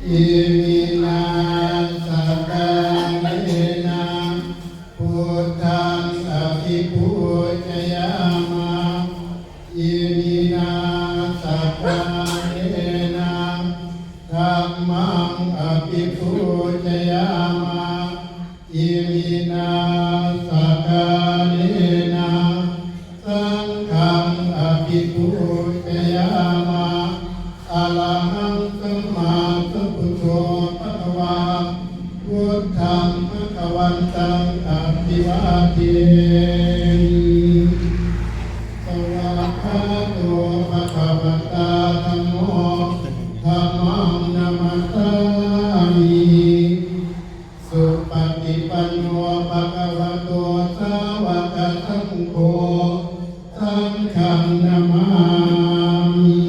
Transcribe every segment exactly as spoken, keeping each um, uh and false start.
Iminā sakkārena buddhaṃ abhipūjayāma. Iminā sakkārena dhammaṃ abhipūjayāma. Iminā sakkārena saṅghaṃ abhipūjayāma. Arahaṃ sammāsambuddho bhagavā, buddhaṃ bhagavantaṃ abhivādemi. Svākkhāto bhagavatā dhammo, dhammaṃ namassāmi. Supaṭipanno bhagavato sāvakasaṅgho, saṅghaṃ namāmi.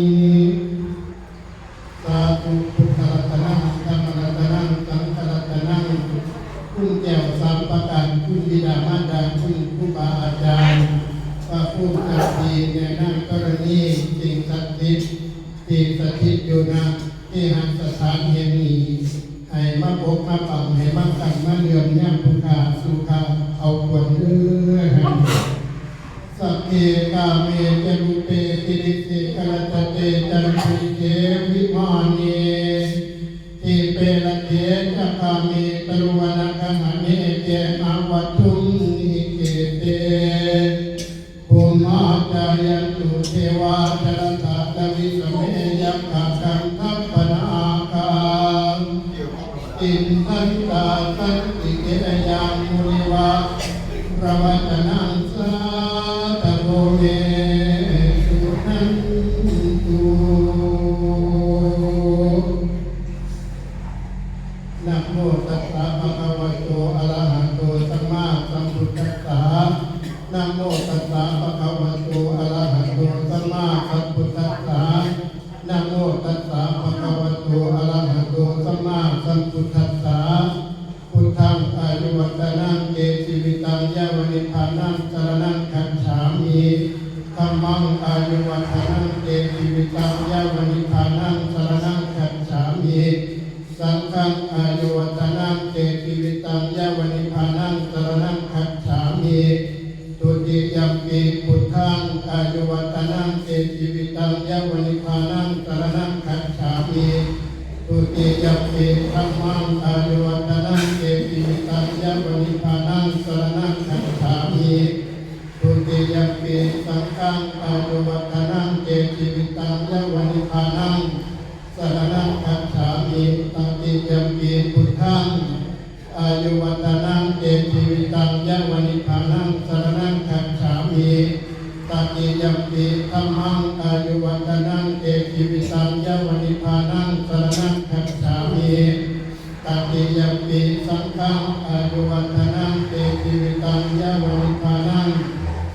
สาธุ Buddharatanaṃ, Dhammaratanaṃ, Saṅgharatanaṃ. คุณแก้วสามประการ คุณบิดามารดา คุณครูบาอาจารย์ พระภูมิเจ้าที่ แม่นางธรณี สิ่งศักดิ์สิทธิ์ ที่สถิตอยู่ ณ เคหสถานแห่งนี้ ให้มาปกมาปัง ให้มาตั้งมาเลื่อมยามผู้ข้าสู่ข้าเอาควรเด้อ Sabbe kāme ca rūpe girisikharataṭe cantalikkhe vimāne, dīpe raṭṭhe ca gāme taruvanagahane gehavatthumhi khette, bhummā cāyantu devā jalathalavisame yakkhagandhabbanāgā, tiṭṭhantā santike yaṃ munivaravacanaṃ sādhavo me suṇantu. Namo tassa bhagavato arahato sammāsambuddhassa. Namo tassa bhagavato arahato sammāsambuddhassa. Namo tassa bhagavato arahato sammāsambuddhassa. Buddhaṃ āyuvaḍḍhanaṃ te jīvitaṃ yāva nibbānaṃ saraṇaṃ gacchāmi. Dhammaṃ āyuvaḍḍhanaṃ te jīvitaṃ yāva nibbānaṃ saraṇaṃ gacchāmi. Saṅghaṃ āyuvaḍḍhanaṃ te jīvitaṃ yāva nibbānaṃ saraṇaṃ gacchāmi. Dutiyampi buddhaṃ āyuvaḍḍhanaṃ te jīvitaṃ yāva nibbānaṃ saraṇaṃ gacchāmi. Dutiyampi dhammaṃ āyuvaḍḍhanaṃ te jīvitaṃ yāva nibbānaṃ saraṇaṃ gacchāmi. Dutiyampi saṅghaṃ āyuvaḍḍhanaṃ te jīvitaṃ yāva nibbānaṃ saraṇaṃ gacchāmi. Tatiyampi buddhaṃ āyuvaḍḍhanaṃ te jīvitaṃ yāva nibbānaṃ saraṇaṃ gacchāmi. Tatiyampi dhammaṃ āyuvaḍḍhanaṃ te jīvitaṃ yāva nibbānaṃ saraṇaṃ gacchāmi. Tatiyampi saṅghaṃ āyuvaḍḍhanaṃ te jīvitaṃ yāva nibbānaṃ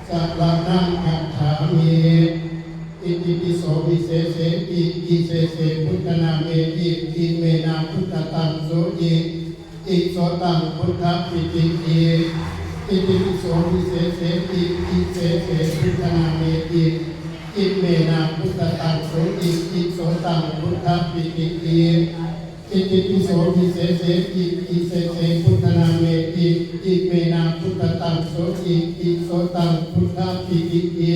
saraṇaṃ gacchāmi. Itipi so viseseti, visese buddhanāmeti, imenā buddhataṃsu i, iso taṃ buddhapi ti i. Itipi so viseseti, visese buddhanāmeti, imenā buddhataṃsu i, iso taṃ buddhapi ti i. Itipi so viseseti, visese buddhanāmeti, imenā buddhataṃsu i, iso taṃ buddhapi ti i.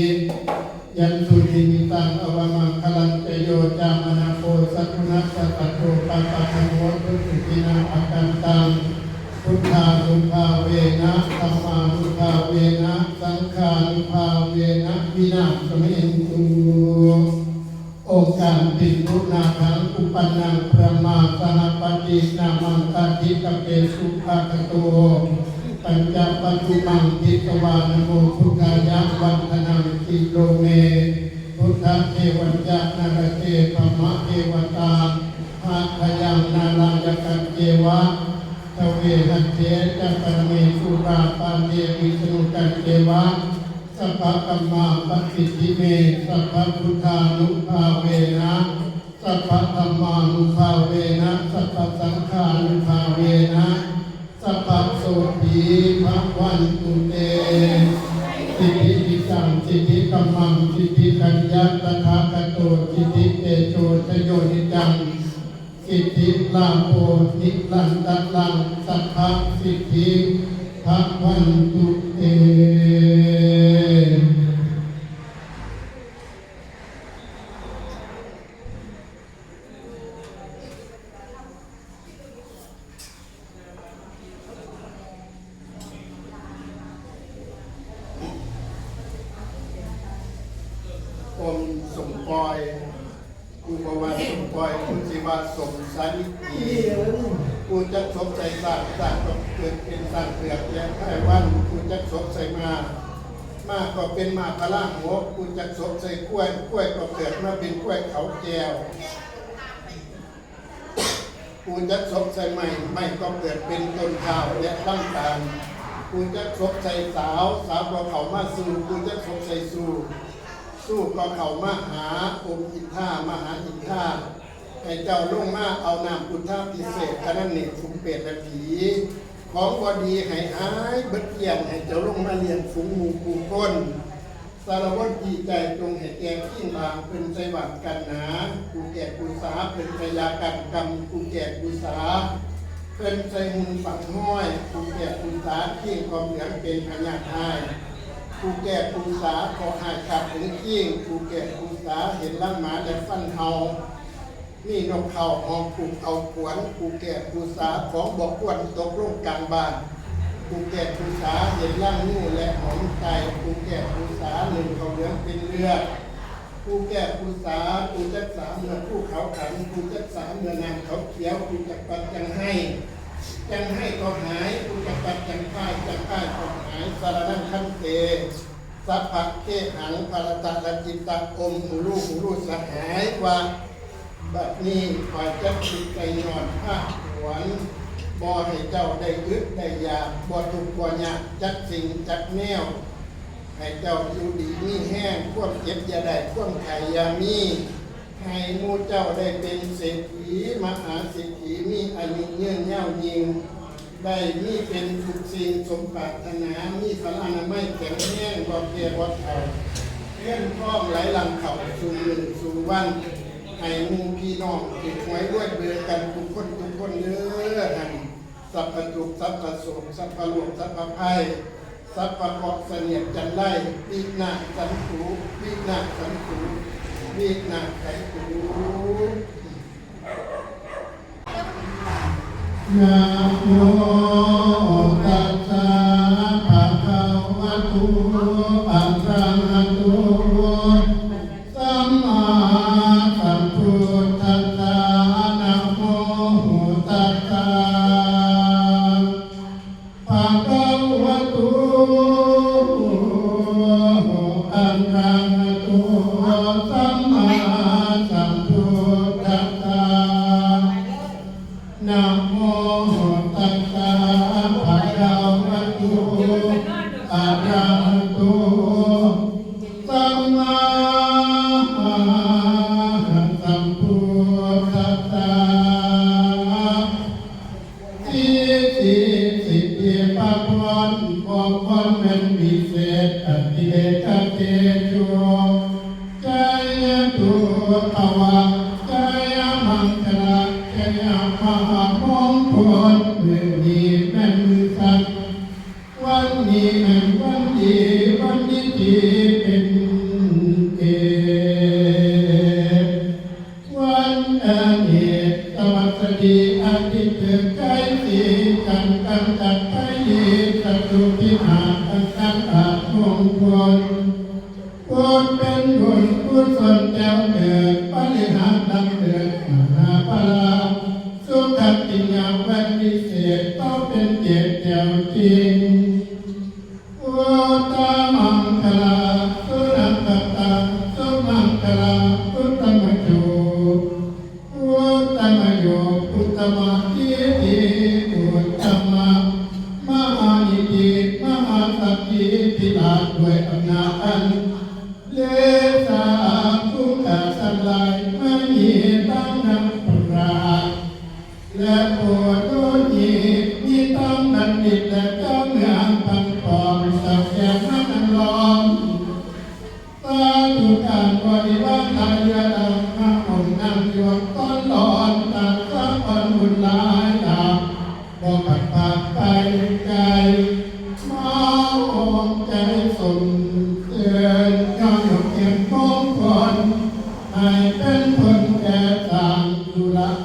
Yandunnimittaṃ avamaṅgalañca yo cāmanāpo sakuṇassa saddo pāpaggaho dussupinaṃ akantaṃ buddhānubhāvena dhammānubhāvena saṅghānubhāvena vināsamentu. องค์การ Bhindu Nāgaṃ Upannaṃ Brahmā Sahapati Nāmaṃ Adhikapesu Āgato Pañcapadumaṃ Disvā Namo Buddhāya Vandanaṃ Sirome Buddhadevañca Naradevaṃ Brahmadevatā Hadayaṃ Nārāyakañceva Dve Hatthe ca Paramesurā Pade Visnutañceva Sabbakammaṃ pasiddhi me sabbabuddhānubhāvena sabbadhammānubhāvena sabbasaṅghānubhāvena sabbasotthī bhavantu te. Siddhi niccaṃ siddhikammaṃ siddhikañña tathāgato siddhitejo jayo niccaṃ สิทธิลาโภนิรันตรัง สัพพะสิทธิภะวันตุเต อมสมปอย กูบ่ว่าสมปอย กูสิว่าสมสาลิกี กูจักสวมใส่สร้าง สร้างก็เกิดเป็นสร้างเผือกและไพร่วัน กูจักสวมใส่ม้า ม้าก็เป็นม้าพระรามหก กูจักสวมใส่ควาย ควายก็เกิดมาเป็นควายเขาแก้ว กูจักสวมใส่ไม้ ไม้ก็เกิดเป็นต้นพร้าวและลำตาล กูจักสวมใส่สาว สาวก็เข้ามาสู่ กูจักสวมใส่สู่ สู่ก็เข้ามาหาองค์อินทา มหาอินทา ให้เจ้าลงมาเอาน้ำพุทธาพิเศษกอันนั้นนี่ ฝูงเปรตและผี ของบ่ดีให้หายเบิดเกลี้ยง ให้เจ้าลงมาเลี้ยงฝูงหมู่ผู้คน สารวัตรดีใจจงให้แก่ขิ้งบาง เพิ่นใส่หวานกันหนา กูแก่กูสา เพิ่นใส่ยากันกำ กูแก่กูสา เพิ่นใส่หุ่นฝังห้อย กูแก่กูสา ขิ้งกอมเหลืองเป็นพญาไทย กูแก่กูสา ขอหายขาดถึงขิ้ง กูแก่กูสา เห็นร่างหมาและฟันเห่า มีนกเขาห้องผูกเอาขวน กูแก่กูสา ของบ่ควรตกลงกลางบ้าน กูแก่กูสา เห็นร่างงูและหอมไต กูแก่กูสา หนึ่งเขาเหลืองเป็นเลือด กูแก่กูสา กูจักสาเมื่อภูเขาขัน กูจักสาเมื่อน้ำเขาเขียว กูจักปัดจังให้ จังให้ก็หาย กูจักปัดจังพ่าย จังพ่ายก็หาย สารนังคันเต สัพพะเคหัง ภะระตะระจิตตะ อมหูรูหูรูสหายว่า บัดนี้ข้อยจักสิไปย้อนพระขวน บ่ให้เจ้าได้อึดได้อยาก บ่ทุกข์บ่ยากจักสิ่งจักแนว ให้เจ้าอยู่ดีมีแฮง ความเจ็บอย่าได้ ความไข้อย่ามี ให้หมู่เจ้าได้เป็นเศรษฐี มหาเศรษฐี มีอายุยืนยาวยิ่ง ได้มีเป็นทุกสิ่งสมปรารถนา มีพลานามัยแข็งแรง บ่แก่บ่เฒ่า เงินทองไหลหลั่งเข้าสู่มื้อสู่วัน ให้หมู่พี่น้องถูกหวยรวยเบอร์กันทุกคนทุกคนเด้อ หั่นสัพพทุกข์ สัพพโศก สัพพโรค สัพพภัย สัพพเคราะห์เสนียดจัญไร วินาศสันตุ วินาศสันตุ วินาศสันตุ นะโมตัสสะ ภะคะวะโต อะระหะโต สัมมาสัมพุทธัสสะ นะโมตัสสะ ภะคะวะโต อะระหะโต สัมมาสัมพุทธัสสะ นะโมตัสสะ ภะคะวะโต อะระหะโต สัมมาสัมพุทธัสสะ สิทธิสิทธิพระพร บ่ควรแม่นวิเศษ อติเรกเตโช ชัยตุภวะ ชัยมังคละ ชัยมหามงคล มื้อนี้แม่นมื้อสัก วันนี้แม่นวันดี วันดีที่เป็นเอก วันอเนกสวัสดี อาทิตย์เกิดใกล้สี จันทร์กำจัดภัยดี ศัตรูพินาศ อันตรายมงคล พุทธเป็นบุญกุศลแก้วเกิด ปริหารดำเนิน มหาพลา สุขติยาแวนวิเศษ เต้าเป็นเกศแก้วจริง พุทธมังคลา สุนันทตา สุมังคลา พุทธมโย พุทธมโย พุทธมาทิฏฐิ พุทธมามหานิธิ มหาสักขีพิราชด้วยอำนาจอัน เลสาผู้ข้าทั้งหลาย ไม่มีทั้งนักปราชญ์และผู้รู้ดี มีทั้งบัณฑิตและเจ้าเมืองทั้งปวง สักแก่นั้นล้อม สาธุการบริวารหลายเรือดำ พระองค์นั่งอยู่ต้นหลอน ตัดส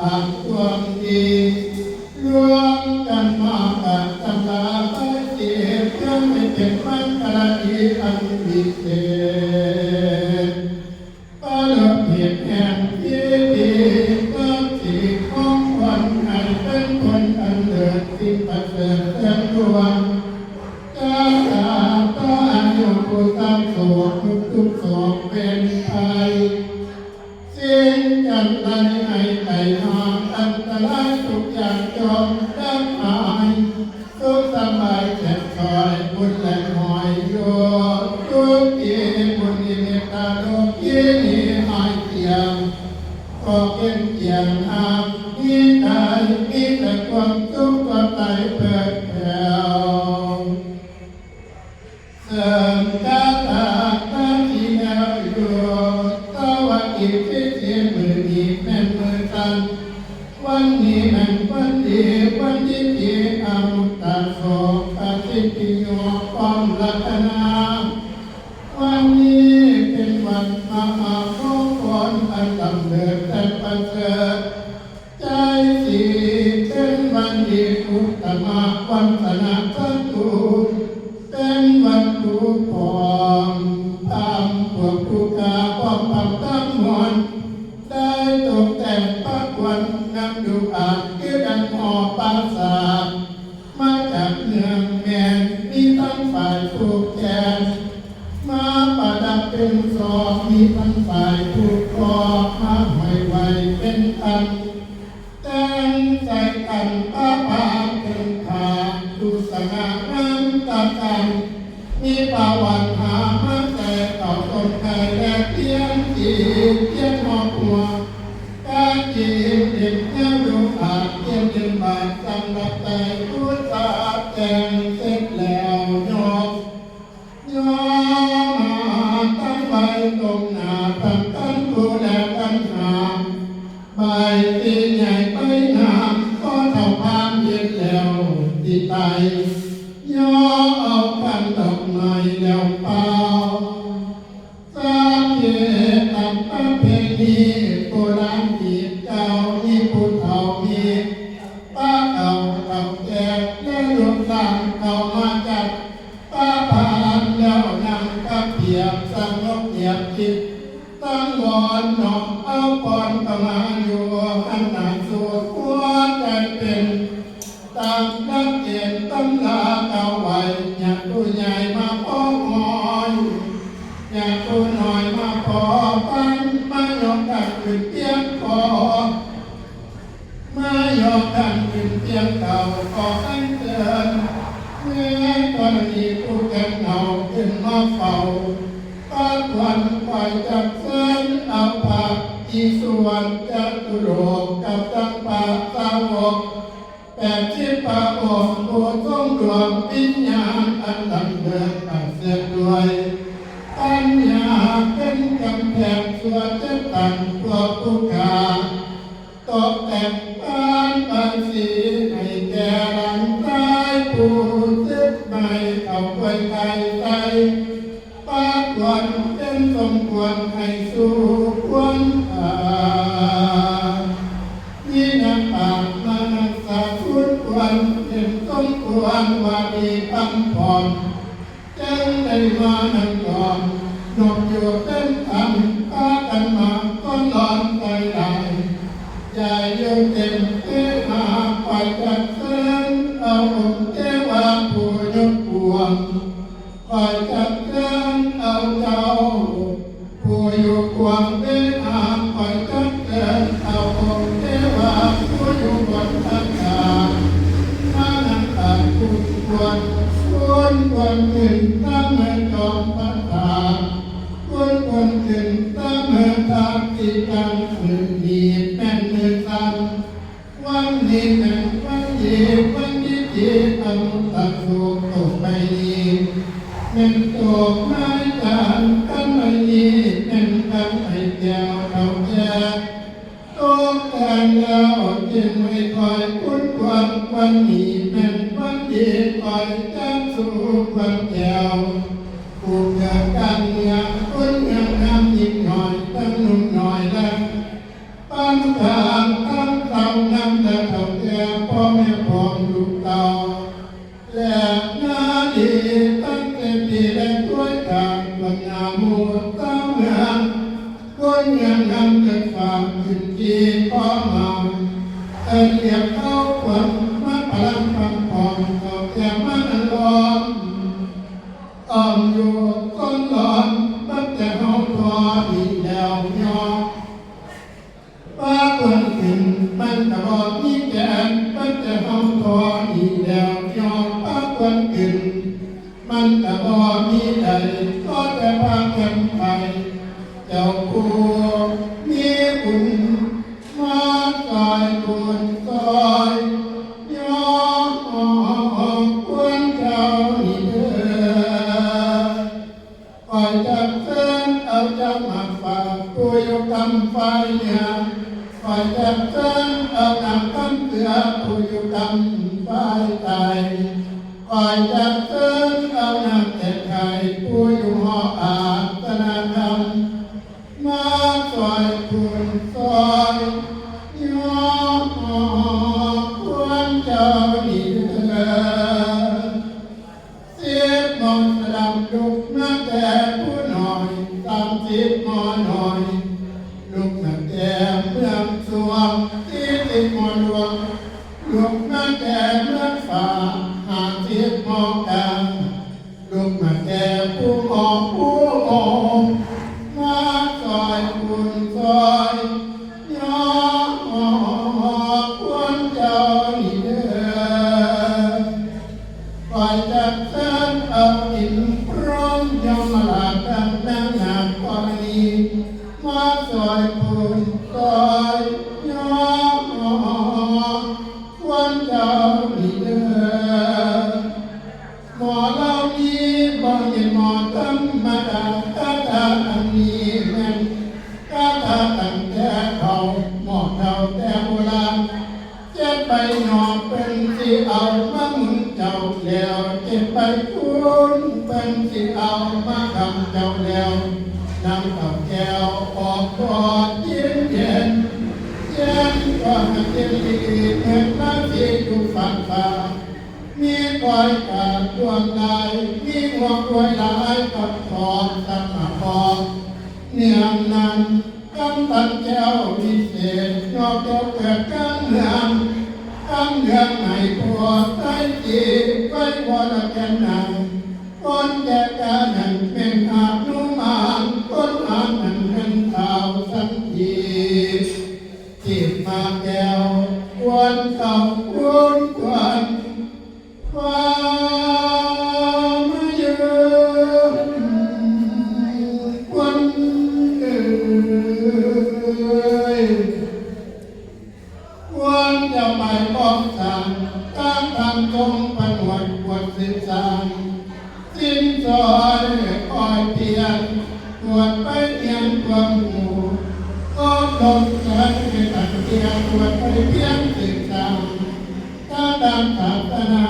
ปากความดีรวมกันมากับตำราใบเสียเพื่อให้เป็นมังคลาดีอันวิเศษ ปรเภทแห่งที่ดีก็สิของคนให้เป็นคนอันเลิศสิ่งประเสริฐเสริมดวง จะตาต่ออายุผู้สร้างโศกทุกข์ทุกข์โศกเป็นภัย สิ่งจันไรให้ไก่หางอันตรายทุกอย่างจงดับหาย สุขสบายแจ่มสอยบุญและหอยโยทุกทีบุญนิมิตตาโลกีนี้หายเสียง ก็เป็นเกียงหางมีกายมีแต่ความสุขก็ใจเปิดแผ่ว เสริมคาถาคาที่แล้วอยู่สวัสดีที่เสียมือนี้แม่นมือตัน วันนี้แม่นวันดีวันที่ดีอามุตตาโสกาสิทธิโยป้อมรัตนา วันนี้เป็นวันมหามงคลอันล้ำเลิศและประเสริฐ ใจสีเป็นวันดีอุตตมะวันสนะสตูเป็นวันผู้พร้อมพามพวกผู้กาพร้อมพามทั้งมวลได้ตกแต่งพระควรนำดูอาจคือดังหอปราสาท มาจากเมืองแมนมีทั้งฝ่ายผูกแขนมาประดับเป็นซองมีทั้งฝ่ายผูกคอมาห้อยไว้เป็นอัน แตงใส่กันพระบาทเป็นขาดูสง่างามตากัน มีประวัติหามาแต่เก่าต้นไทรและเทียนจีเทียนหอกหัวกาจีเด็กแนวดูอาจเทียนเดินบาทสำหรับใจผู้สาแจงเสร็จแล้วยก ย่อมาตั้งไว้ตรงหน้าตั้งกันผู้แลกันหามใบตีใหญ่ไปงามก็เท่าพานเย็นแล้วที่ไตย่อเอาขันดอกไม้แล้วเป่า สาเหตุตามประเพณีโบราณมีเก่ามีผู้เฒ่ามีป้าเก่าเก่าแก่และลูกหลานเข้ามาจัดป้าพานแล้วนำกระเบียบสงบเงียบจิตตั้งวอนน้อมเอาพรเข้ามาอยู่หันหน้าสู่หัวใจเป็น ตามหลักเกณฑ์ตำราเอาไว้ อยากผู้ใหญ่มาพอหอย อยากผู้น้อยมาพอปัน มายกกันขึ้นเพียงพอ มายกกันขึ้นเพียงเก่า ขออัญเชิญแม่ธรณีผู้แก่นเอาขึ้นมาเฝ้า พระควรคอยจักเชิญเอาพระอิศวรจตุโลกกับทั้งพระสาวก แปดสิบพระองค์ผู้ทรงดวงวิญญาณอันล้ำเลิศประเสริฐด้วยปัญญาเป็นกำแพงชั่วจะตั้งพวกผู้ข้าตกแต่งบ้านบายสีให้แก่หลานชายผู้ศึกใหม่เข้าควยไทยใส ปากวันเป็นสมควรให้สู่ควรอ่ามีนักปราชญ์มานักสาคุณควรเป็นสมควรว่าดีพันผ่อนจึงได้มานั่งก่อนนกอยู่เป็นอันพากันมาต้อนรอนใจหลายใจอยู่เต็มเทหาไปจัดเชิญเอาองค์เทวาผู้ยกพวง คอยจัดเชิญเอาเจ้า ผู้อยู่กวางเวหาคอยจัดเชิญเอาองค์เทวาผู้อยู่บนอากาศมานั่งตักคุณควรคุณควรขึ้นตามเมือจอมพระตาคุณควรขึ้นตามเมือทาที่ตั้งมือนี้แม่นมือสั้น วันนี้แม่นวันดีวันดีที่อมุตตะสุขตกไปนี้แม่นตกไม้จานกันไปนี้แม่นกันไปแก้วเท่าแก่ตกแต่งแล้วจึงไม่คอยคุ้นควรวันนี้แม่นวันดีคอยจักสู่วันแก้วผู้เกิดการเมืองคนเมืองน้ำยิ่งหน่อยทั้งหนุ่มหน่อยและ ปันกลางทั้ง เอิ้นเรียกเขาควรมาพลังพังผ่อนเขาแต่มานั่งล้อมอ้อมอยู่ต้นล้อมตั้งแต่เฮาทอดีแล้วยอม ป้าควรขึ้นมันกะบ่มีแกนตั้งแต่เฮาทอดีแล้วยอมป้าควรขึ้นมันกะบ่มีใดก็แต่พากันไปเจ้าผู้มีบุญมาซอยบุญซอยยอมควรเจ้านี่เด้อ ข้อยจักเชิญเอาเจ้าหมากฝากผู้อยู่กำฝ่ายเหนือข้อยจักเชิญเอานางคำเกลือผู้อยู่กำฝ่ายใต้ข้อยจักเชิญเอานางแต่ไข่ผู้อยู่หออาสนะธรรมมาซอยคุณซอยยอมควรเจ้านี่เด้อ สิบหมอสะดำลุกมาแต่ผู้น้อยสามสิบหมอน้อยลุกมาแต่เมืองสวงสี่สิบหมอหลวงลุกมาแต่เมืองฟ้าห้าสิบหมอกลางลุกมาแต่ผู้หมอผู้หมอมาซอยคุณซอยยอมควรเจ้านี่เด้อ ฝ่ายจักสานเอาอินพร้อมยอมมาลาดังนางนาคกรณีมาซอยพูนซอยยอมควรเจ้านี่เด้อหมอเหล่านี้บ่แม่นหมอธรรมดาคาถาอันนี้แม่นคาถาตั้งแต่เขาหมอเฒ่าแต่โบราณ เจ็ดใบหนอเปิ้นสิเอามาหมุนเจ้าแล้วเจ็ดใบคูณเปิ้นสิเอามาคำเจ้าแล้วนำเอาแก้วออกกอดเย็นเย็นเย็นกว่าเย็นดีเหมือนพระที่อยู่ฝั่งฟ้ามีคอยกาดดวงลายมีหัวกล้วยหลายกับทองตั้งมาพอกเนืองนั้น กำตันแก้ววิเศษนอกแก้วเกิดกลางเมืองกลางเมืองไหนพวกไทยจีไว้วรแกนนังคนแก่กานั้นเป็นอานุมานคนหานนั้นเป็นเท้าสันทีจีบมาแก้วควรเขาควรควร ว่ามาเยือนควันเอ่ยควันจะไปบอกสั่งตั้งทำทรงผนวดบวชสิบสามสิ้นซอยคอยเพียงบวชไปเพียงความหมู่ก็ลงใจให้ตัดเตียบวชไปเพียงสิบสาม ถ้าตามศาสนา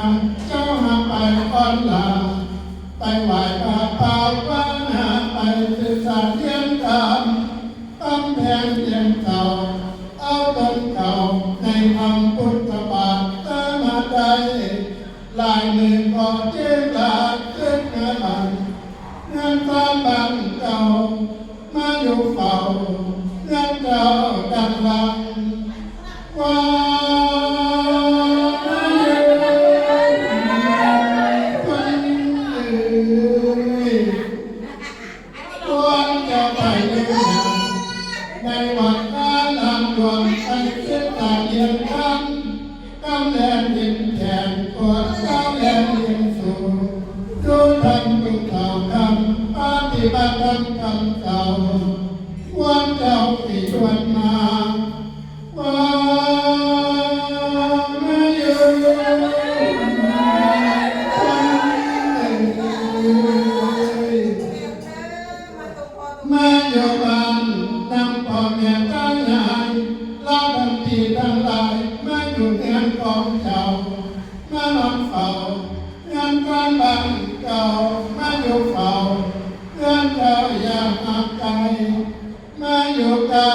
เจ้าหาไปอ่อนลาไปไหว้พระภาวนาไปศึกษาเรียนธรรมกำแพงเรียนเก่าเอาตนเก่าในธรรมพุทธบาทสมาได้ลายมือก็เจงลาขึ้นมาบันเงินสร้างบ้านเก่า มาอยู่เฝ้าเรือนเจ้าดังหลังว่ามาอยู่คนเอ่ยควรจะไปอยู่ในวัดอารามหลวงไปเสียตาเรียนธรรม กำแลนเห็นแขนกอดสาวแลนเห็นสูงดูธรรมดูเท่าคำปฏิบัติธรรมคำเก่าควรเจ้าที่ชวนมาว่ามาอยู่มาอยู่บ้านนำพ่อแม่ตายายลาบันทีทั้งหลายมาอยู่เฮือนของเจ้า มานอนเฝ้าเฮือนบ้านบ้านเก่ามาอยู่เฝ้าเฮือนเจ้าอย่าห่างไกลมาอยู่ใกล้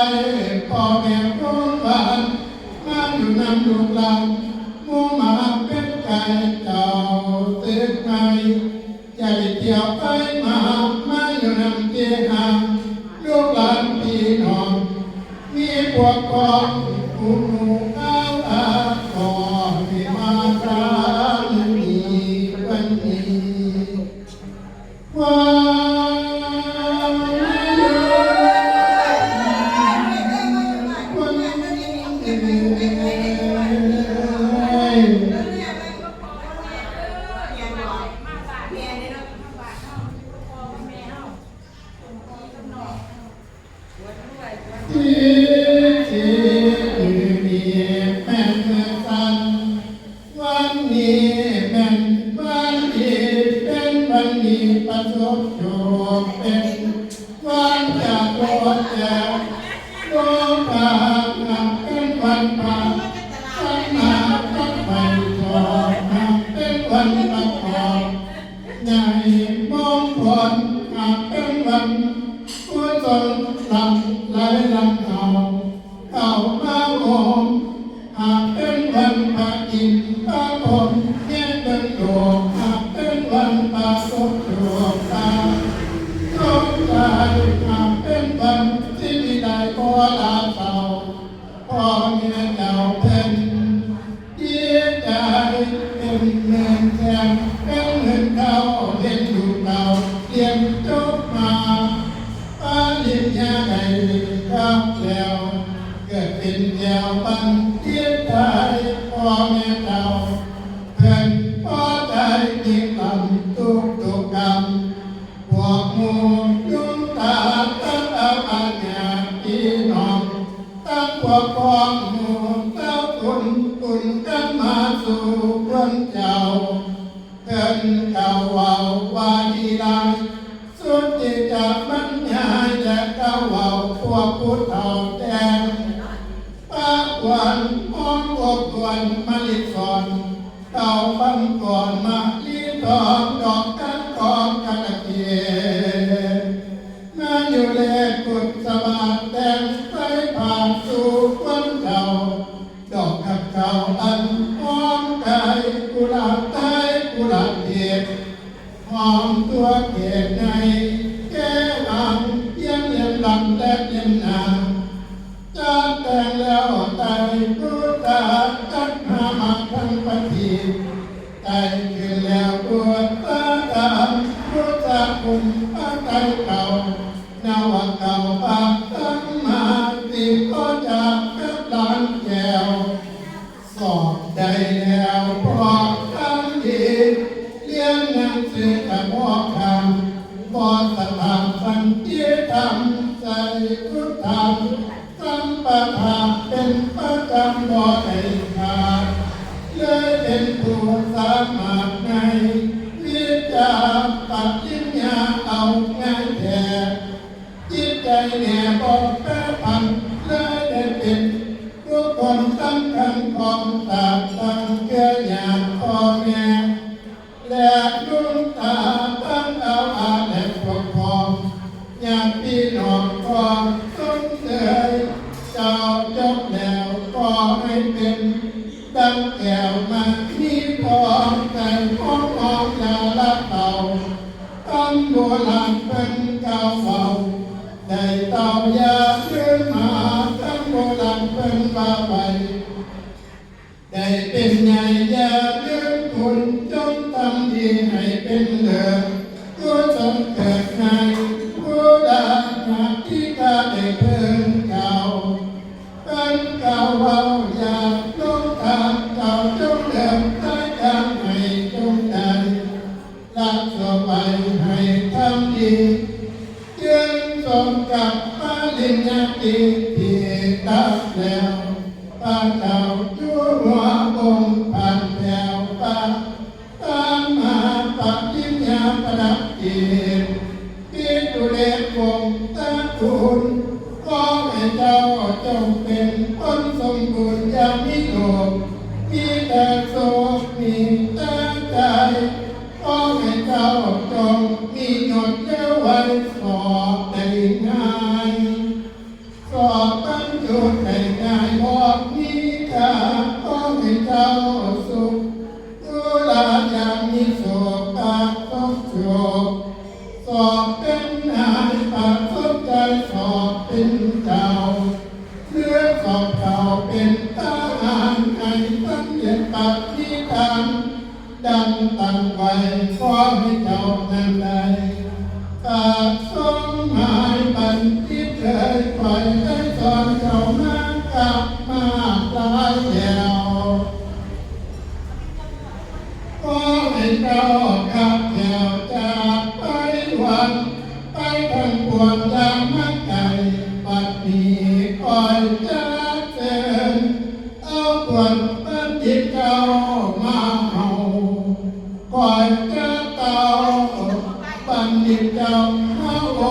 พ่อแม่คงบ้านมาอยู่นำลูกหลานหมู่หมาเป็ดไก่เจ้าตึกใหม่อย่าได้เที่ยวไปมามาอยู่นำที่ห่างลูกหลานพี่น้องมีพวกพ้องหมู่หมู่เอาอา เอ้ย ที่ที่มือนี้แม่นมือสั้น วันนี้แม่นวันดี เป็นวันดีประสบโชค เป็นวันจะโชคจะโลกาหากเป็นวันพระ สัมมาสัมไปชอบหากเป็นวันประกอบ ในมงคลหากเป็นวันกุศลหลั่งไหลหลั่งเอา เข้ามาหอม หากเป็นวันพระอินทร์พระพรหมแยกเบิ่งดอก หากเป็นวันพระศพดวงตา สมใจ หากเป็นวันที่มีได้พอลาเศร้า พ่อแม่เจ้าเพิ่น ดีใจเป็นเงินแสนเป็นเงินเท่า เห็นลูกเต้าเรียนจบมา ปริญญาได้รับแล้ว เกิดเป็นแก้วบัณฑิตได้ พ่อแม่เจ้าเพิ่นพอใจยิ่งลำทุกทุกกรรม พวกหมู่ยุงตาตั้งเอาอาญาพี่น้อง ตั้งพวกพ้องหมู่เจ้าคุณคุณกันมาสู่เพิ่นเจ้า เพิ่นเก่าเว้าว่าดีหลาย สุดที่จะบรรยายและกล่าวเว้าพวกผู้เฒ่าแก่ ปากหวานหอมอบอวลมะลิสอน เต้าฟังก่อนมะลิทองดอกกันของกาลเกต มาอยู่แลกุศลาแต่งใส่ผ้าสู่ควันเก่า ดอกขัดเก่าอันหอมกายกุหลาบไทยกุหลาบเกต หอมตัวเกตในแก้วอังเยี่ยมเยี่ยมลำและเยี่ยมนาง จัดแต่งแล้วไต่พุทธาจัดหามาทั้งปฏิไต่ขึ้นแล้วพุทธาธรรมพุทธคุณพระไตรเก่า นวเก่าปากสังมาติดต่อจากกับหลานแก้ว สอบได้แล้วพอทำดี เรียนหนังสือกับพ่อคำบอสถานสันติธรรม ใส่พุทธธรรมสัมปทาเป็นประจำบ่ได้ขาด เลยเป็นผู้สามารถในวิชาปริญญาเอาง่ายแท้ จิตใจแน่บอกแปรผัน เลยได้เป็นบุคคลสำคัญของศาสตร์ตั้งเครือญาติพ่อแม่ และดวงตาตั้งเอาอาและปกครอง ญาติพี่น้องก็สมเสย เจ้าจบแล้วก็ให้เป็น ดังแก้วมณีทองใจของน้องยาละเต่า คำโบราณเพิ่นกล่าวเว้า ได้เต่าอย่าลืมหา คำโบราณเพิ่นว่าไว้ ได้เป็นใหญ่อย่าลืมคุณ จงทำดีให้เป็นเลิศ ผู้สมเกิดในผู้ดาหากที่ข้าได้เพิ่นกล่าว เพิ่นกล่าวเว้าอยากลงทางเจ้าจงเดินสายทางให้จงได้ รักษาไว้ให้ทำดี จึงสมกับปริญญากิจที่รับแล้ว พระเจ้าอยู่หัวองค์ผ่านแถวฟ้า ตามหาปริญญาประดับเกียรติ ที่ตุเรศวงศ์ตระกูล ขอให้เจ้าจงเป็นคนสมบูรณ์อย่างมีโลก มีแต่โชค มีแต่ใจ ขอให้เจ้าจงมียศเลี้ยวไว สอบได้ง่าย สอบบรรจุได้ง่าย เพราะมีค่า ขอให้เจ้าสุข ดูแลอย่างมีโชค ประสบโชค สอบเป็นนาย ประสบใจ สอบเป็นเจ้า เลือกสอบเก่าเป็นทหาร ให้สำเร็จปฏิฐาน ดังตั้งไว้ ขอให้เจ้านั้นได้ ปากสมหมายบัณฑิตเอ่ย คอยได้สอนเจ้ามากับมากหลายแ บัณฑิตเจ้ามาเฮา คอยกะเต้า บัณฑิตเจ้ามาอ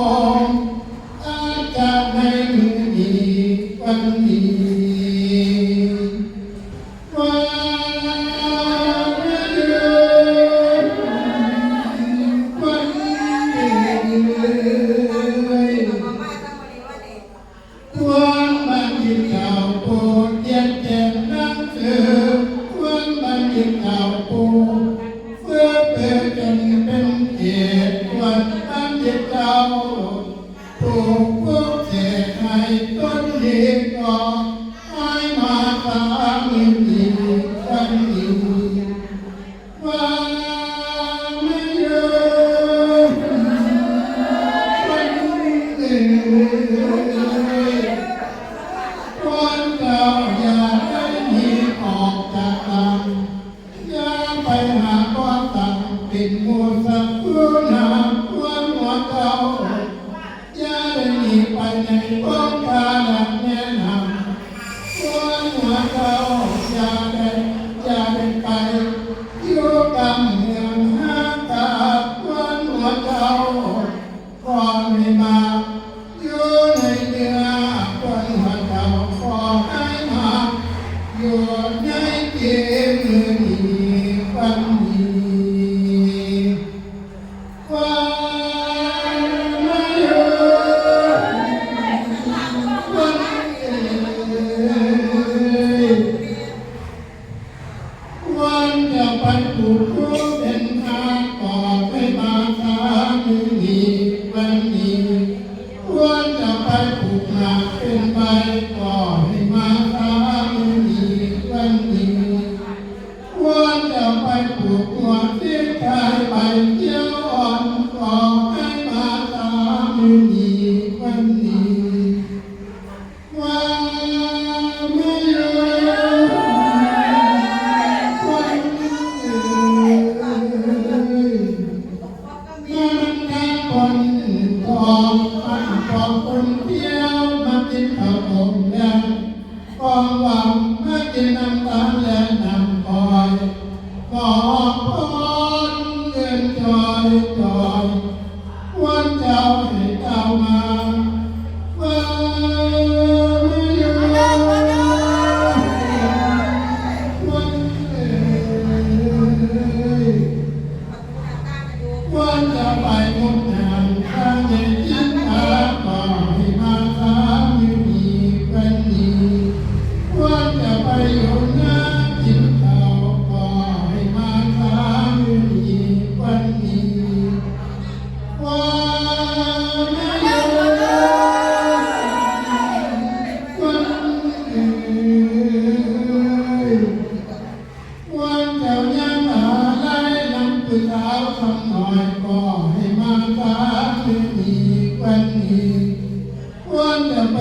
งค์ อาจารย์ในมื้อนี้วันนี้ ว่าเดินวันเดิน พวกบัณฑิตเจ้าโปรดเรียนแจ้งหนังสือ พวกบัณฑิตเจ้าโปรดเพื่อเปิดกันเป็นเขต พวกบัณฑิตเจ้า ผู้ผู้เสกให้ต้นดีก็ให้มาสามีวันนี้ ว่าไม่เยอะวันนี้ คนเจ้าอย่าได้หนีออกจากหลัง อย่าไปหาความต่างเป็นหมู่สัตว์ผู้นำควรหัวเจ้า อย่าได้หนีไปในพงป่าและแม่น้ำควรหัวเจ้า อย่าได้ อย่าได้ไปอยู่กับเมืองห่างไกลควรหัวเจ้า ขอให้มาอยู่ในเนื้อคนหัวเจ้า ขอให้มาอยู่ในเกมมือนี้วันนี้ ว่ามาอยู่วันเอ่ย ควรจะไปปลูกพลูเป็นนา ก็ให้มาสามีวันนี้ ควรจะไปปลูกหมากเป็นใบ ก็ให้มาสามีวันนี้ ควรจะไปปลูกหัวที่ชายใบเขียวอ่อน ก็ให้มาสามีวันนี้ ว่ามาอยู่วันเอ่ย มานั่งทางคนทอง มาขอบคนเที่ยว มากินข้าวต้มแดง ของหวาน มากินน้ำตาลและน้ำอ้อย ขอพรเงินจอยจอย ควรเจ้าให้เจ้ามา ว่ามาอยู่วันเอ่ย ควรจะไปงดงามทางในจิตตา ก็ให้มาสามีวันนี้ ควรจะไปอยู่หน้ากินข้าว ก็ให้มาสามีวันนี้ ว่ามาอยู่วันเอ่ย ควรเจ้ายังหาไล่นำผู้สาวคำน้อย ก็ให้มาสามีวันนี้ ควรจะไป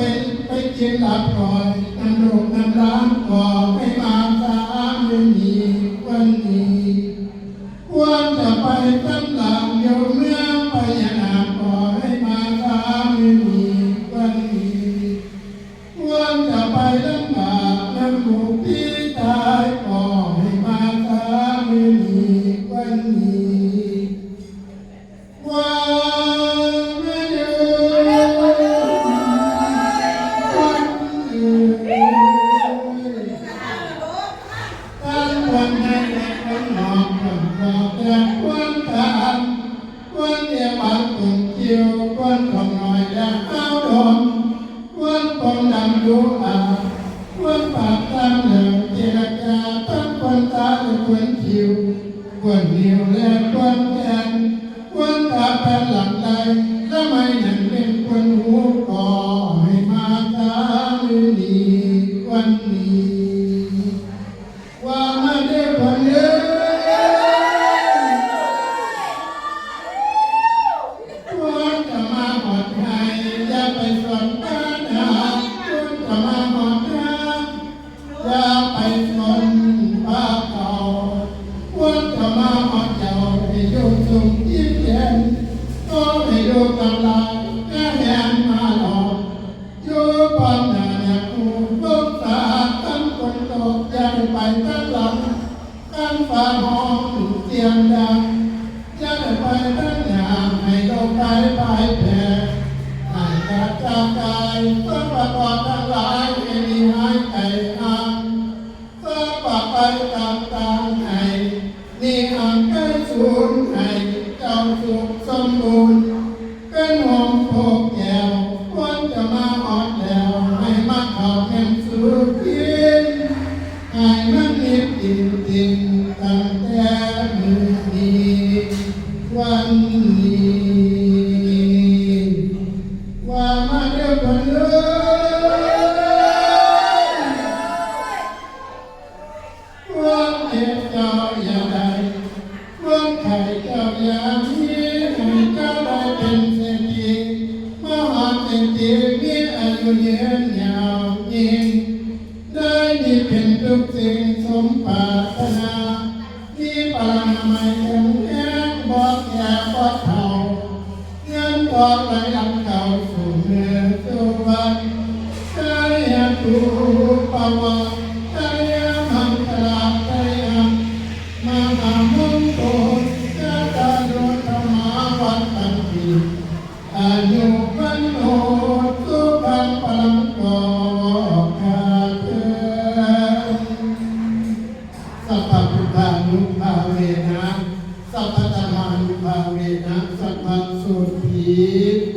ไปกินหลับคอยนำลูกนำหลาน ก็ให้มาสามีวันนี้ ควรจะไปสำราญอยู่เมืองพญานาค ก็ให้มาสามีวันนี้ ควรจะไปลำบากนำหมู่พี่ชาย ก็ให้มาสามีวันนี้ ว่ามาอยู่วันเอ่ย ทั้งคนในและคนนอก คนนอกและคนทาน คนเดียวบางคนคิว คนของน้อยและเอาดม คนผมดำดูอา คนปากตามเหลืองเจรจา ทั้งคนตาและคนคิว คนเหนียวและคนแทน คนขาแปนหลังใด และไม่หนังเป็นคนหู ก็ให้มาสามีวันนี้ ว่ามาเด้อคนเด้อ ควรจะมาหอดไห้ อย่าไปสวนป้านา ควรจะมาหอดนา อย่าไปสวนป้าเขา ควรจะมาหอดเจ้า ให้อยู่สูงยิ่งเย็น ก็ให้อยู่กับเรา ก็แหนมาหลอก อยู่ความหนาอยากรู้ โลกสาตั้งคนตกใจ ไปทางหลัง การฟ้าห้องเสียงดัง อย่าได้ไปทางหน้า ให้โลกไปไปแผ่ หายจากจากกาย สรรพกรทั้งหลาย ให้มีหายใจห่าง สรรพไปต่างๆ ให้ มีห่างไกลสูญ ให้เจ้าสุขสมบูรณ์ เป็นหอมโพกแก้ว ควรจะมาฮอดแล้ว ให้มาเข้าแม่นสู่กิน ให้มันมีกินกินตั้งแต่มื้อนี้ วันนี้ ว่ามาเด้อเพิ่นเอ้ย ความเจ็บเจ้าอย่าได้ ความไข้เจ้าอย่ามี ให้เจ้าได้เป็นเศรษฐี มหาเศรษฐี มีอายุยืนยาวยิ่ง ได้มีเป็นทุกสิ่งสมปรารถนา มีพลานามัยแข็งแรง บ่แก่บ่เฒ่า เงินทองไหลหลั่งเข้าสู่เมืองสู่วัน ชัยภูปวะ ชัยมังคลา ชัยมหามงคล ยะตาโนธรรมาวัฒนติ อายุวันโนสุขังพลังก็ข้าเทิน สัพพะพุทธานุภาเวนะ สัพพะธัมมานุภาเวนะ สัพพะโสติ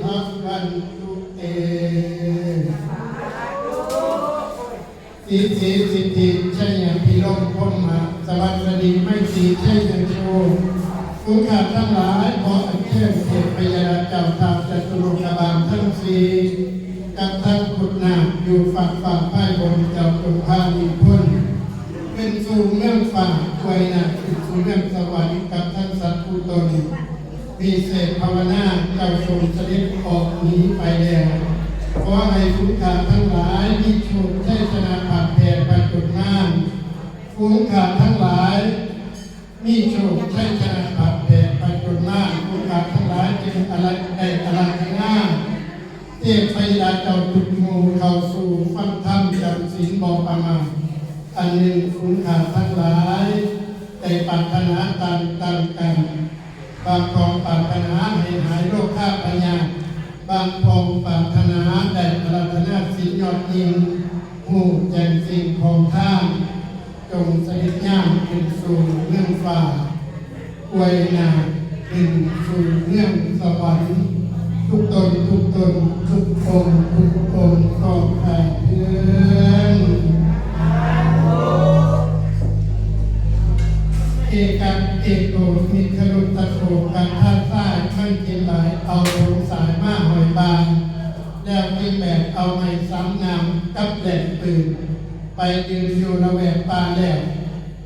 ภะวันตุเต สิทธิสิทธิชัยพิรมพรหมะ สวัสดีไม่ตรีชัยโชค คุณข้าทั้งหลาย ขออัญเชิญเทพพยดาเจ้าทาสจตุโลกบาลทั้งสี่ กับทั้งคุณนาคอยู่ฝั่งฝ่าไพร่บนเจ้าจงพานิพนธ์ ขึ้นสู่เมืองฟ้า อวยนาถขึ้นสู่เมืองสวรรค์ กับทั้งสัตว์ผู้ตน มีเศษภาวนา เจ้าทรงเสด็จออกหนีไปแล้ว ขอให้ฝูงข้าทั้งหลาย มีโชคชัยชนะผาดแผ่ผจญมาร ฝูงข้าทั้งหลาย มีโชคชัยชนะผาดแผ่ผจญมาร ฝูงข้าทั้งหลายจึงอาราได้อาราธนา เทพพยดาเจ้าทุกหมู่เข้าสู่ฟังธรรมจำศีลบ่ประมาท อันหนึ่งฝูงข้าทั้งหลาย ได้ปรารถนาต่างๆ กัน บางพองปรารถนาให้หายโรคาพยาธิ บางพองปรารถนาได้อาราธนาศีลยอดยิ่ง ฮู้แจ้งสิ่งของทาน จงเสด็จย่างขึ้นสู่เมืองฟ้า อวยนาถขึ้นสู่เมืองสวรรค์ ทุกตนทุกตน ทุกองค์ทุกองค์ ต่อไปเถิด เอกังเอโก มิคครุตตะโก กัณฑาสาย มันเข็มหลาย เอาผงสายมาห้อยบ่า แล้วจึงแบกเอาไม้สามงามกับแหลกปืน ไปยืนอยู่ละแวกป่าแล้ว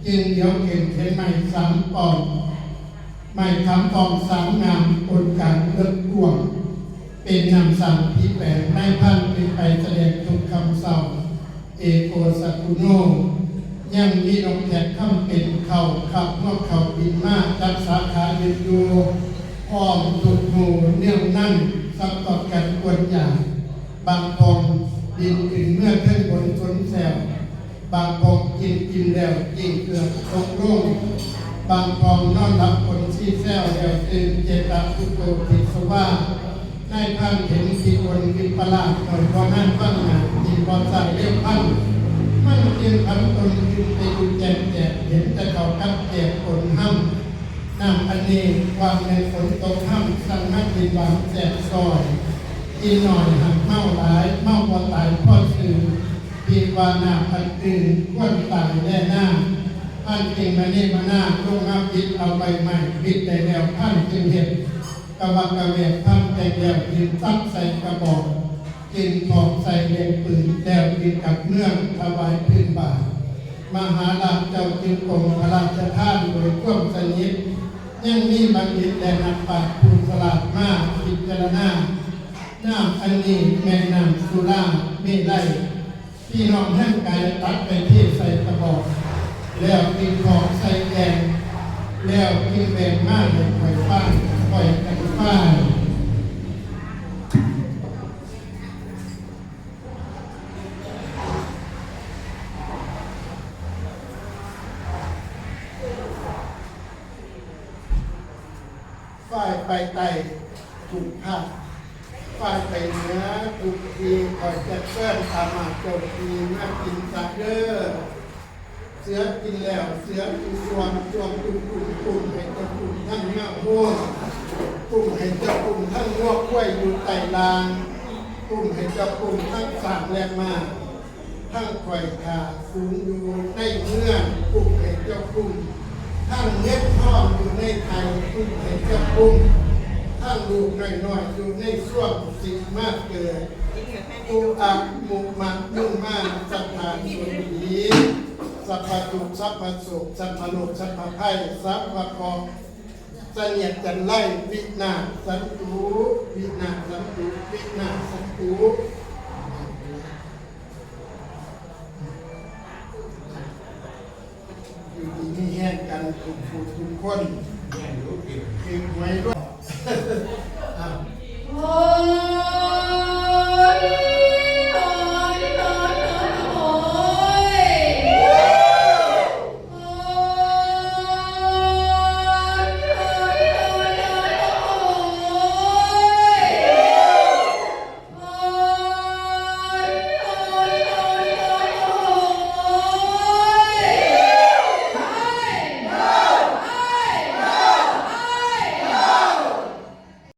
จึงเดี๋ยวเข็นเข็นไม้สามปอง ไม้คำปองสามงาม บนกลางเลิกกว้าง เป็นน้ำสังที่แปลง นายพรานจึงไปแสดงทุกคำเศร้า เอโกสกุโน ยังมีนกแขกคำเป็นเขาขับนกเขาบินมาจับสาขายืนอยู่ พร้อมทุกหมู่เนื่องนั่น สับตอบกันกวนอย่าง บางพองบินขึ้นเมื่อเทิงบนสนแซว บางพองกินอิ่มแล้วยิ่งเกือบตกลง บางพองนอนหลับคนซี่แซวแล้วตื่นเจตะพุทโธภิกขวา นายพรานเห็นที่คนวิปลาสหน่อยพอนั่นฟังหนากินพอใส่เลี้ยวพัน มันจึงผันตนขึ้นไปอยู่แจกแจก เห็นแต่เขากับแจกคนห้ำ น้ำอันนี้ความในฝนตกห้ำ สั่งนักบินหวังแจกซอย อีหน่อยหักเมาหลาย เมาบ่ตายพ่อสื่อ ดีกว่าน้ำอันอื่นควรตายแน่หน้า ท่านจึงมาเนมานาลงมาบิดเอาใบไม้บิดได้แล้ว ท่านจึงเห็นกะวักกะแวก ท่านแต่งแล้วจึงตักใส่กระบอก จึงถอกใส่เล่มปืน แล้วจึงกลับเมืองถวายพื้นบาท มหาราชเจ้าจึงปลงพระราชทานโดยความสนิท ยังมีบัณฑิตและนักปราชญ์ผู้ฉลาดมาพิจารณา น้ำอันนี้แม่นน้ำสุราเมรัย พี่น้องแห่งไกลตักไปเทใส่กระบอก แล้วจึงถอกใส่แกง แล้วจึงแบ่งมาให้ข่อยฟัง ข่อยกันฟัง ฝ่ายไปใต้ทุกภาค ฝ่ายไปเหนือทุกที่ ข้อยจะเชิญอามาตย์เจ้าที่มากินซะเด้อ เสือกินแล้ว เสืออยู่ส่วง ส่วงจุ่มจุ่มจุ่มให้เจ้าจุ่มทั้งเงาหัวจุ่มให้เจ้าจุ่มทั้งงวกกล้วยอยู่ใต้ลางจุ่มให้เจ้าจุ่มทั้งสามแลกมา ทั้งข่อยขาสูงอยู่ในเมืองจุ่มให้เจ้าจุ่มทั้งเงินทองอยู่ในไทยจุ่มให้เจ้าจุ่มทั้งลูกน้อยๆอยู่ในช่วงสิมาเกิด ตุอักมุมะมุมาสถานสุนีสัพพะทุกข์สัพพะโศกสัพพะโรคสัพพะภัยสัพพะเคราะห์เสนียดจัญไรวินาศสันตุวินาศสันตุวินาศสันตุอยู่ดีมีแฮงกันทุกผู้ทุกคนคือหวยด้วย